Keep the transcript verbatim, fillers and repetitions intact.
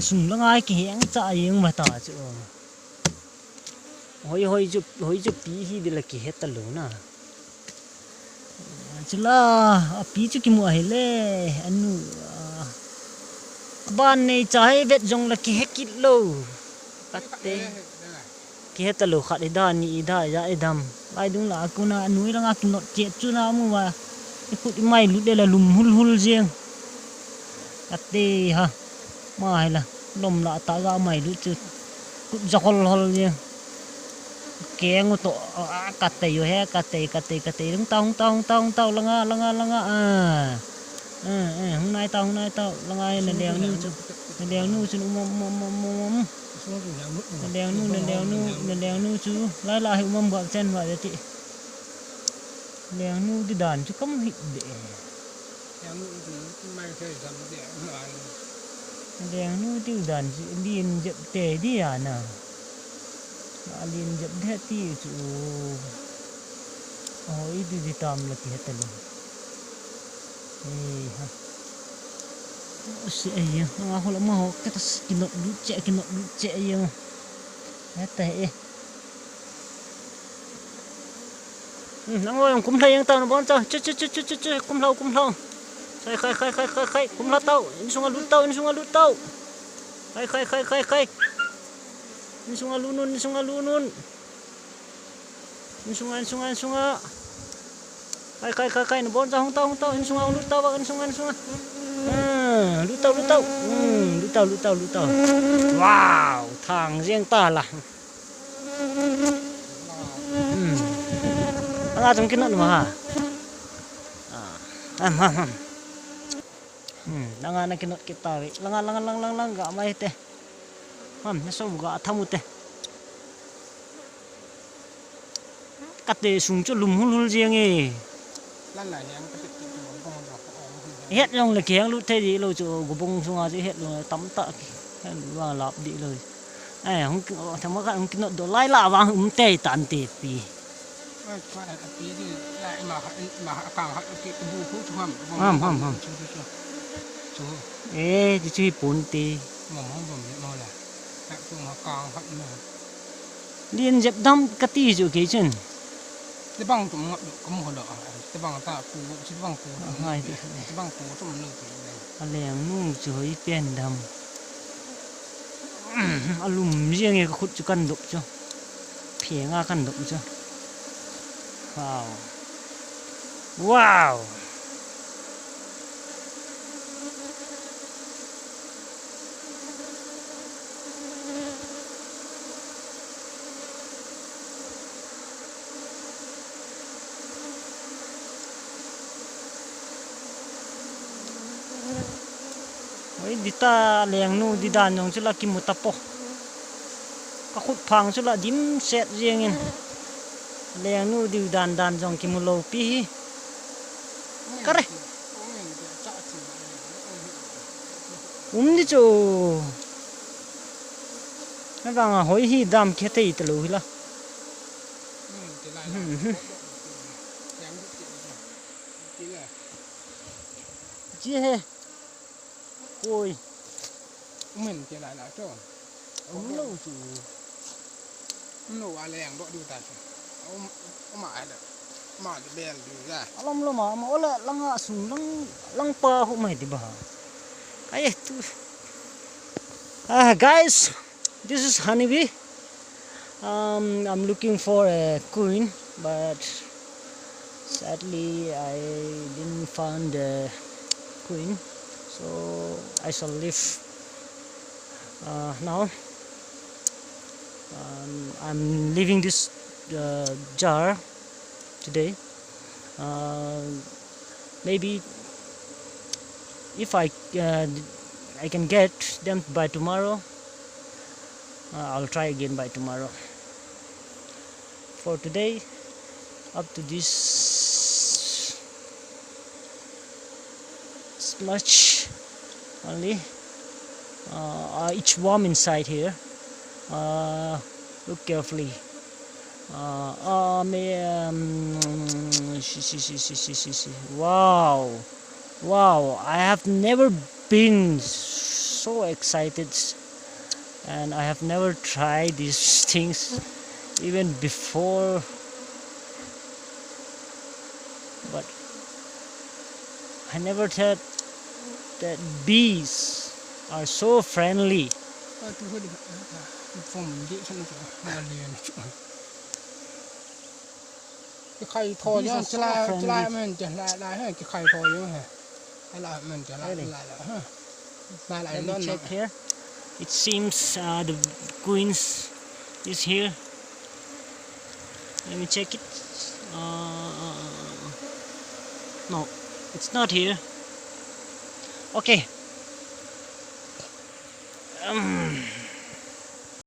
Sung langa kiheng cha jeng uva ta chu. Hoi, hoi chu, hoi chu pi hi ding la kihe talou na. Chula, api chu kimu ahile, anu, ah, aban nei cha hi vet jong la kihe kit lou. Kate. Kihe talou khat hi da ni i da ja i dam. Lai dung la kuna anu langa kinot chet chu na mu va. I khut i mai lut de la lum hul hul jeng. Kate ha. Ma hi la. Lom la ta ja mai lut chu. Khut ja hol hol jeng. Keng u to, a, a, kate yo he, kate, kate, kate. Hung ta, hung ta, hung ta, hung ta, langa, langa, langa, a. A, a, hung nai ta, hung nai ta, langa, na leng nu chu. Na leng nu chu, um, um, um, um, um, um. Na leng nu, na leng nu, na leng nu chu. Lai la hi um, um, gap chen va de ti. Leng nu di dan chu kam hit de. Leng nu chu mai thei jam de, mai. Leng nu di dan chu lin jep te di a na. A lin jep de ti chu. Hoi di di tam la ti he ta lou. Ei ha. Si ei ya. Nga ho la ma ho ka ta s-, kinot lut che, kinot lut che ei ya. He ta he. Hmm, nang oi, kum lha jeng tau, na bon cha. Che, che, che, che, che, che, kum lha, kum lha. Khai, khai, khai, khai, khai, khai, kum lha tau. Insunga lut tau, insunga lut tau. Khai, khai, khai, khai, khai. Insunga lut un, insunga lut un. Insunga, insunga, insunga. Khai, khai, khai, khai, na bon cha, hung tau, hung tau, insunga, hung lut tau, insunga, insunga. Ah, lut tau, lut tau. Hmm, lut tau, lut tau, lut tau. Wow, thang jeng ta la. Hmm. Langa chung kinot ma ha. Ah. Ham, ham, ham. Hmm. Langa na kinot kit ta ve. Langa, langa, lang, lang, lang, ga mai te. Ham, na so ga thamu te. Kate sung chu lum hul hul jeng e. Lan la hian ka pet pet chu gobong dong ka om hun hian. Het jong le keng lut thei di lo chu gobong sunga chu het jong le tam ta ki. Hen wa lap di lo. Ai, hung ki, o, thama ka hung kinot do lai la vang um tei tan te pi. Ai, kwa a pi di la ima ha, ima ha kang ha ki bu khu chu ham. Ham, ham, ham. Chu, chu, chu. Chu. E, ti chu hi pun ti. Mom hong bom le mo la. Ha chu ma kang ha ma. Lien jep dam ka ti chu kei chun. Tebang tum ngap du ka mu do. Tebang ta pu, tebang pu. Hai ti. Tebang pu tum lo ti. A leng nu chu hoi pen dam. A lum jeng e ka khut chu kan dop chu. Phenga kan dop chu. Wow. Wow. Oi, di ta lengnu di dan jong chu la kimu ta po. Ka khut phang chu la dim set jeng in. Lengnu di dan dan jong kimu lo pi hi. Ka re. Um di chu. Na vang a hoi hi dam khe thei ta lo hi la. Hmm, hmm. Chi he. Koi. Umin ke lai lai to. Um lo chu. Um lo a leng do du ta chu. Um, um a ai da. Ma du bel du da. Alom lom a, ma ole langa sung lang, lang pa hu mai di ba. Ai tu. Ah, guys, this is honeybee. Um, I'm looking for a queen, but sadly I didn't find a queen, so I shall leave, uh, now. Um, I'm leaving this, uh, jar today. Uh, maybe if I, uh, I can get them by tomorrow, uh, I'll try again by tomorrow. For today, up to this much only. Uh, uh, each worm inside here. Uh, look carefully. Uh, uh, may, um, see, see, see. Wow. Wow. I have never been s-, So excited, and I have never tried these things even before, but I never thought that bees are so friendly. Kikhai tho jong, chulai, chulai man, chulai, lai, ha, kikhai tho jong, ha. Lai man, chulai, lai, lai, ha. Lai, lai, let me check here. It seems, uh, the queens is here. Let me check it. Uh, no, it's not here. Okay,